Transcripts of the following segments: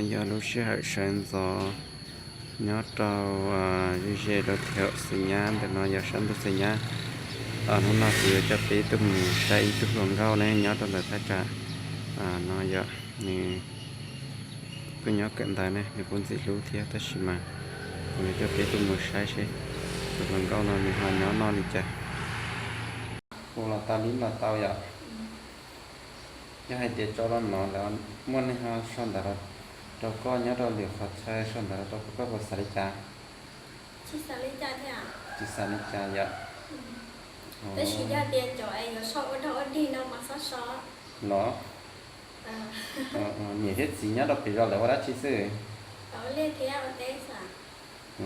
Yog lub sij hawm sawv ntxov nyob rau ze ze rau thiab xwm nyab ntawm no yog sab ntug xwm nyab. Hnub no kuv yuav coj peb tuaj mus saib ib tug hluas nkauj ne nyob rau ntawm thaj tsam no yog nws kuj nyob kawm ntawv ne, nws kuj ntxim hlub thiab tab sis mas kuv yuav coj peb tuaj mus saib seb tus hluas nkauj no nws ho nyob noj li cas. Hu los tau li los tau yom. Yog hais tias tso los no lawm muaj neeg ho sau ntawv rau koj nyob rau lwm qhov chaw sau ntawv rau koj puas xav li cas? Tsis xav li cas yom. Tab sis yog tias cov es yuav sau ua dog ua dig no mas txhob sau los. Niam thiab txiv nyob rau pem zos lawv ua dab tsi xwb?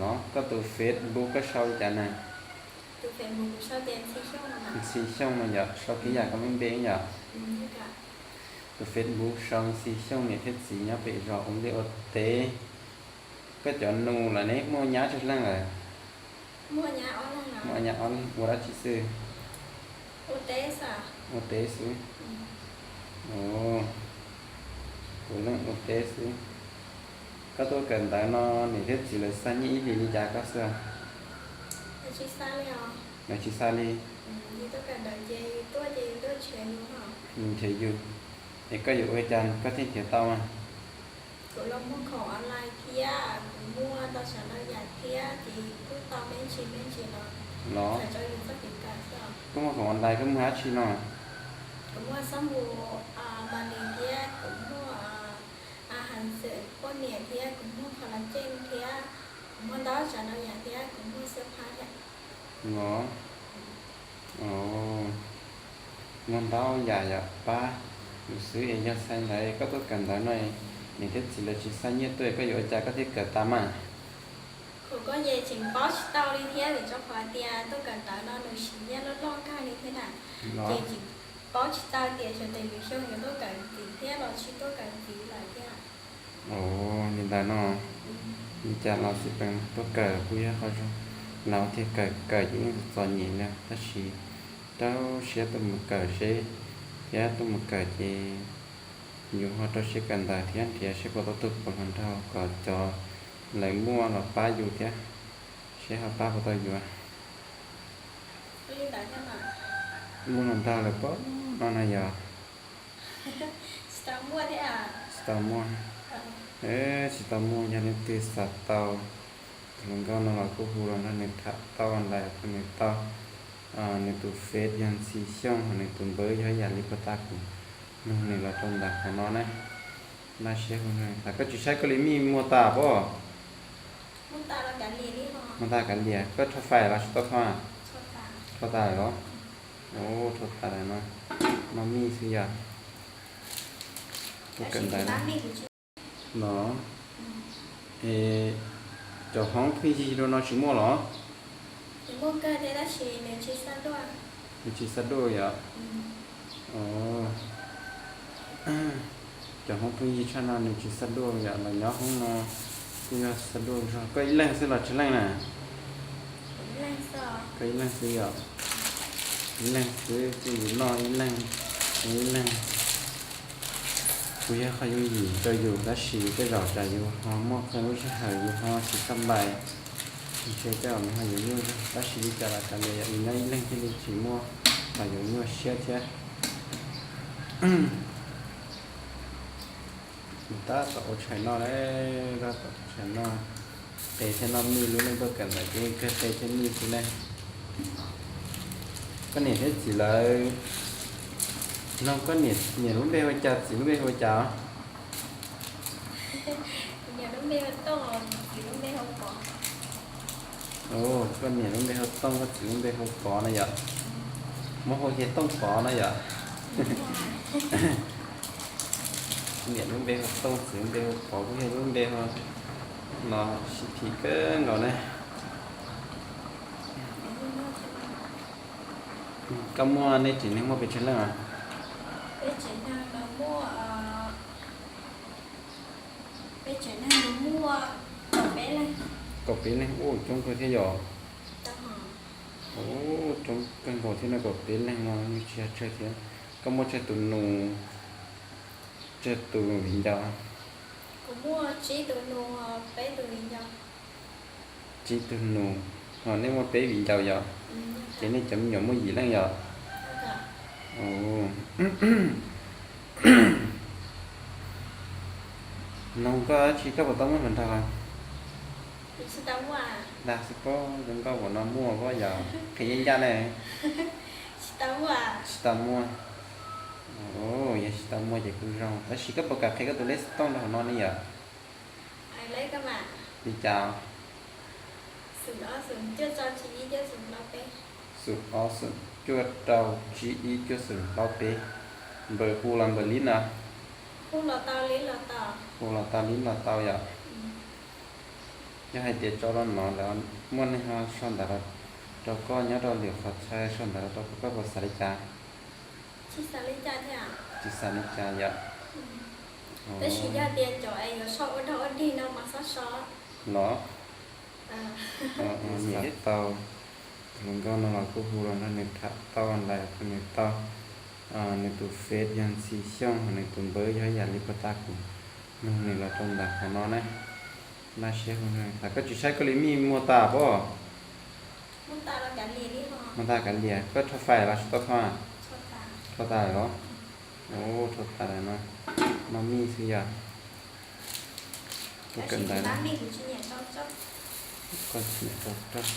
Los koj tus Facebook koj sau li cas na? Ntxhi Xyooj no yom, sau kiv yam koj lub npe yom. Tus Facebook sau Ntxhi Xyooj niam thiab txiv nyob pem zos ua liaj ua teb. Koj cov nus lawm ne muaj nyab tsawg leej lawm? Muaj nyab ob leeg ua dab tsi xwb? Ua teb xwb. Puav leej ua teb xwb. Koj tuaj kawm ntawv no niam thiab txiv lawv xa nyiaj ib hlis li cas koj xwb? Lawv tsis xa li. Nrhiav yus. Es koj yuav ua cas koj thiaj nrhiav tau mas? Kuv los muag khoom online thiab kuv muag tau tsav ntau yam thiab ces kuj tau me ntsis me ntsis los. Los, koj muag khoom online koj muag dab tsi no? Kuv muag xab npum ma lis thiab kuv muag has xwm poj niam thiab kuv muag collagen thiab kuv muag ntau tsav ntau yam thiab kuv muag xab phab thiab. Los, muag ntau yam yom, pab yus xwb es yog xaiv ntawd koj tuaj kawm ntawv no, niam thiab txiv lawv tsis xa nyiaj tuaj koj yuav ua cas koj thiaj kawm tas mas? Kuv koj ces tseem paub tsis tau li thiab vim rau qhov tias tuaj kawm ntawv no nws siv nyiaj loj loj kawg li thiab na. Ces tseem paub tsis tau tias xyov tes lwm xyoo yuav tuaj kawm ntxiv thiab los tsis tuaj kawm ntxiv lawm thiab. Li ntawd no, li cas los xij peem tuaj kawm kuj yog qhov zoo, lawv thiaj kawm kawm ces yeej txom nyem li tab sis rau siab tuaj mus kawm seb, thiab tuaj mus kawm ces yus ho rau siab kawm ntawv thiab nrhiav seb puas tau tus puav hluas nraug kom cov lawv muaj los pab yus thiab, seb ho pab puas tau yus. Muaj hluas nraug lawm pob no na yog? Tsis tau muaj. Tsis tau muaj, yog leej twg xav tau tus hluas nkauj no los kuj hu los nrog nws tham tau, ntais rau nws tau. Nws tus Face yog Ntxhi Xyooj, nws tus npawb yog ib yam li puag ta kuv nug nws los rau ntawm qhov no na. Npaj siab hu nrog nws tham. Koj tsis saib koj li mij muag tas pob? Muag tas kav liam, koj rho fais los tsis tau rho? Rho tas lawm los? Rho tas lawm no. Noj mij xwb yog. Tuaj kawm ntawv no. Es cov hoob pheej yig rau no tsis muaj los? Nws tsis xa duaj yom? Cov hoob pheej yig tshaj no nws tsis xa duaj yom, los nyob hoob no kuj yog xa duaj zog. Koj ib leeg xwb los tsawg leej na? Koj ib leeg xwb yom? Ib leeg xwb, kuj yus noj ib leeg, ib leeg. Kuj yog qhov yooj yim rau yus tab sis tej zaum tsam yus ho muaj qee lub sij hawm yus ho tsis txawj npais, ntshe tej zaum nws ho yuav nyuaj zog tab sis li cas los kav liam yom, nws nyob ib leeg thiaj li tsis muaj qhov yuav nyuaj siab thiab. Tab tom ua tshais noj, tab tom ua tshais noj. Qe thiab noj mij, lub neej tuaj kawm ntawv ces kawg qe thiab mij xwb ne. Koj niam thiab txiv lawv, no koj niam lub npe hu ua cas, txiv lub npe hu ua cas? Koj niam lub npe hu Tooj, koj txiv lub npe hu Pov no yom? Muab hu kiag Tooj Pov no yom? Niam lub npe hu Tooj, txiv lub npe hu Pov, kuj yog lub npe hu no sib phim kawg nkaus ne. Koj muaj, nej tsev neeg muaj pes tsawg leej os? Kaum peb leeg, ua coob kawg thiab yom. Ua coob kawg nkaus thiab no, kaum peb leeg no tsis yog tsawg thiab. Koj muaj tsawg tus nus, tsawg tus viv ncaus? Kuv muaj tsib tug nus, peb tug viv ncaus. Tsib tug nus, ho nej muaj peb viv ncaus yom? Ces nej cov me nyuam muaj yim leej yom? Noog koj dab tsi, koj puas tau muaj hluas nraug? Dag xwb pob, zoo nkauj npaum no muaj pob yom, qhia yeej ncaj ne. Tsis tau muaj. Yog tsis tau muaj ces kuj zoo, tab sis koj puas kam qhia koj tus lej xov tooj rau hauv no ne yom? Li cas? Xum ob xum cuaj rau tsib ib cuaj xum plaub peb. Npawm hu los npawm lib no? Hu los tau lib los tau yom. Yog hais tias tso rau no lawm muaj neeg ho sau ntawv rau koj nyob rau lwm qhov chaw, sau ntawv rau koj, koj puas xav li cas? Tsis xav li cas yom. Tab sis yog tias cov es yuav sau ua dog ua dig no mas xob so. Los, nws tau, tus hluas nkauj no los kuj hu los nrog nws tham tau, ntais rau nws tau, nws tus Face yog Ntxhi Xyooj, nws tus npawb yog ib yam li puag ta kuv nug nws los rau ntawm qhov no na. Npaj siab hu nrog nws tham. Koj tsis saib koj li mij muag tas pob? Muag tas kav liam, koj rho fais los tsis tau rho? Rho tas lawm los? Rho tas lawm no, noj mij xwb yom. Tuaj kawm ntawv no, koj tsis nyiam rau rog.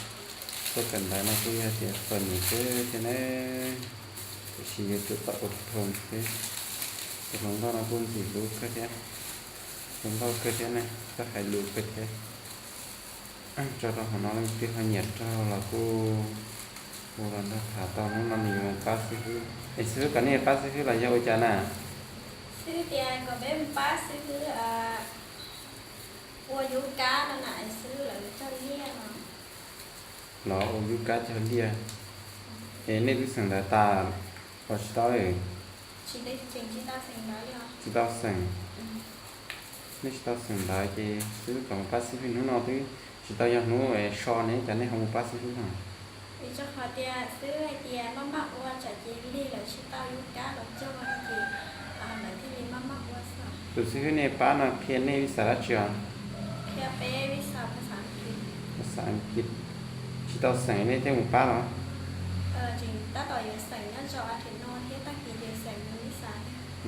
Tuaj kawm ntawv no kuj yog tias txom nyem kawg thiab ne, tiam sis yuav tsum tau ua rog thiab. Tus hluas nkauj no kuj ntxim hlub kawg thiab, zoo nkauj kawg thiab ne, koj hais lus kawg thiab. Tso rau hauv no leej twg ho nyiam rau los kuj hu los nrog tham tau. Hnub no nws yuav mus pab xib hwb, es xib hwb kom nej pab xib hwb los yog ua cas na? Xib hwb tias kom peb mus pab xib hwb ua yub kab no na, es xib hwb lawv cog liaj no. Los ua yub kab cog liaj. Es nej twb xeem ntawv tas los tsis tau? Tsis tau xeem. Nej tsis tau xeem ntawv ces xib hwb kom mus pab xib hwb. Hnub no twb tsis tau yog hnub so ne, cas nej ho mus pab xib hwb no? Vim rau qhov tias xib hwb hais tias maj maj ua tsam ces lig lawv tsis tau yub kab los cog ces lawv thiaj li maj maj ua xwb. Tus xib hwb nej pab no qhia nej vij xas dab tsi os? Qhia peb vij xas phas xas Askiv. Phas xas Askiv. Tsis tau xeem nej thiaj mus pab los? Tseem tab tom yuav xeem nyob rau Askiv no thiab, tag kis ces xeem vij xas.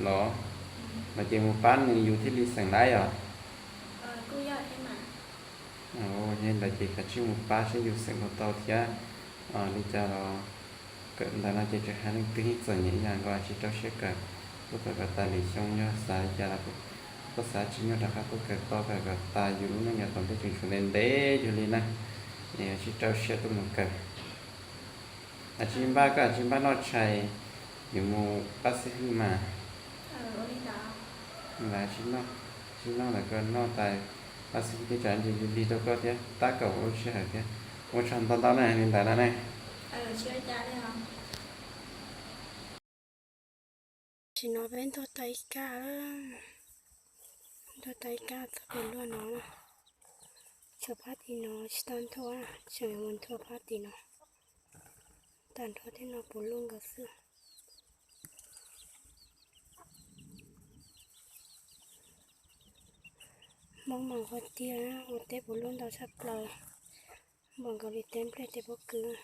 Los, no ces mus pab nws yus thiaj li xeem laib os. Kuj yog thiab mas. Yog li ntawd ces kav tsij mus pab seb yus xeem puas tau thiab. Li cas los kawm ntawv no ces tsis hais leej twg yeej txom nyem ib yam nkaus, tsis rau siab kawm. Tuaj kawm kom tas lwm xyoo, yog xav li cas los koj xav tsis muaj rov qab tuaj kawm tau, kawm kom tas yus lub neej yav tom ntej tseem tshuav ntev ntev yug li na. Es tsis rau siab tuaj mus kawm. Tsis npaj, koj tsis npaj noj tshais, yuav mus pab xib hwb mas. Ntawd tsis noj, tsis noj ntawd koj noj tas, pab xib hwb thiab tsam ntsis lig lig rau koj thiab, tab kaum lub sij hawm thiab. Ua tsaug ntau ntau na, li ntawd no ne. Tam sim no peb ntuag tau ib kab, ntuag tau ib kab txog pem luaj no na. Tshuav phab tim no tsis tau nthua, tseem yuav mus nthua phab tim no. Tag nrho tej no puv luj nkaus xwb. Hmoob mas qhuav tiag, ua teb puv luj ntau tshaj plaws, npaum nkaus li teb nplej teb pob kws.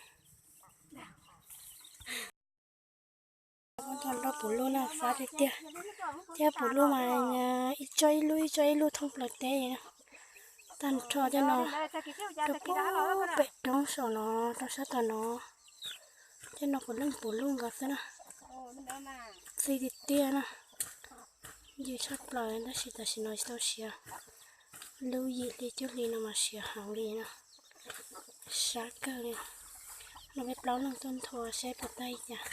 Tag nrho puv luj na, fab tiag tiag. Thiab puv luj mas ib tsob ib lub ib tsob ib lub thoob plaws teb. Tag nrho tej no rau pem roob saum no, rau sab tom no. Tej no puv leej puv luj nkaus xwb na. Txi tiag tiag na. Ncw tshaj plaws tab sis tam sim no tsis tau siav. Lub yim hli cuaj hli no mas siav heev li na. Sab kawg li. No peb plaub leeg tuaj nthua seb puas tau li cas.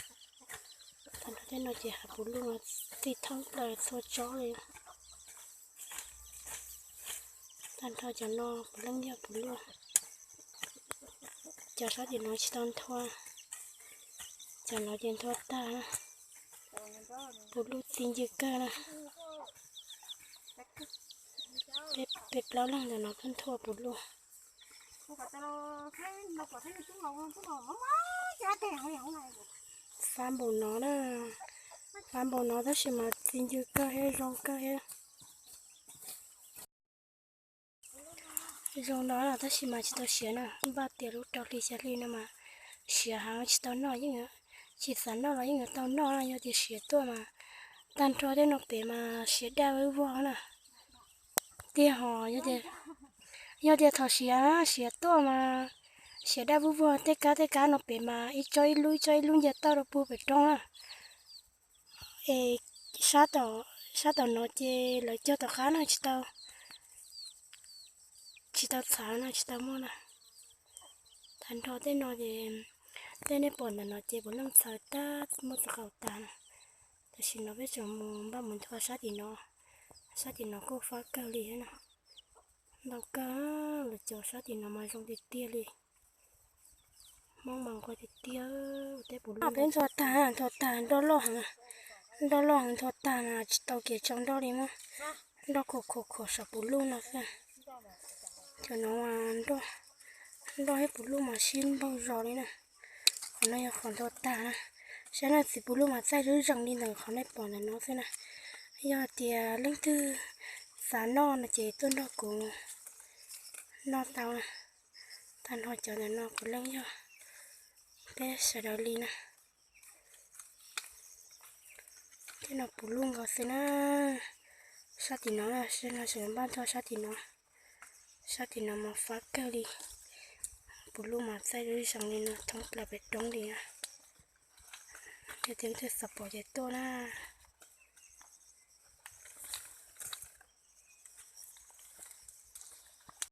Tag nrho tej no ces hav puv luj no txi thoob plaws txhua tsob li. Tag nrho cov no puv leej yog puv luj. Cov sab tim no tsis tau nthua, cov no ces nthua tag na. Puv luj txi ncw kawg na. Peb plaub leeg ntawm no tuaj nthua puv luj. Fab npaum no na, fab npaum no tab sis mas txi ncw kawg thiab zoo kawg thiab. Zoo no tab sis mas tsis tau siav na, npaj tias lub rau hli xya hli no mas siav heev tsis tau noj, yeej tsis xav noj los yeej yuav tau noj na, yog tias siav tuaj mas tag nrho tej no pem mas siav daj vog na. Tiag hos, yog tias thaum siav, siav tuaj mas siav daj vog vog, tej kab tej kab no pem mas ib tsob ib lub ib tsob ib lub nce toj rau puag pem roob na. Es sab tom no ces lawv cog tom qab no tsis tau, tsis tau txhawv no tsis tau muaj na. Tag nrho tej no ces, tej nej pom ntawm no ces puav leej txhawv tag muaj txog qaum tag na. Tam sim no peb tseem mus npaj mus nthua sab tim no, sab tim no kuj fab kawg li na. Ntau kawg, lawv cov sab tim no mas zoo tiag tiag li. Hmoob mas nquag tiag tiag. Tej puv lug peb nthua tag, nthua tag nroj loj heev, nroj loj heev nthua tag mas tsis tau kev tso nroj li, muab nroj khuam khuam khuam saum puv lug no xwb. Cov no nroj thiab puv lug mas sib npaug zos li na. Qhov no yog qhov nthua tag na, saib na, txiv puv lug mas txaij zoo zeeg li ntawm qhov nej pom ntawm no xwb na. Yog tias leej twg xav noj no ces tuaj nrog kuv noj tau na. Tag nrho cov ntawm no puav leej yog peb sawv daws li na. Tej no puv lug nkaus xwb na. Sab tim no, sab no sawv npaj nthua sab tim no. Sab tim no mas fab kawg li. Puv lug mas txaij zoo zeeg li no thoob plaws pem roob li na. Yog tias leej twg xav pom ces tuaj na.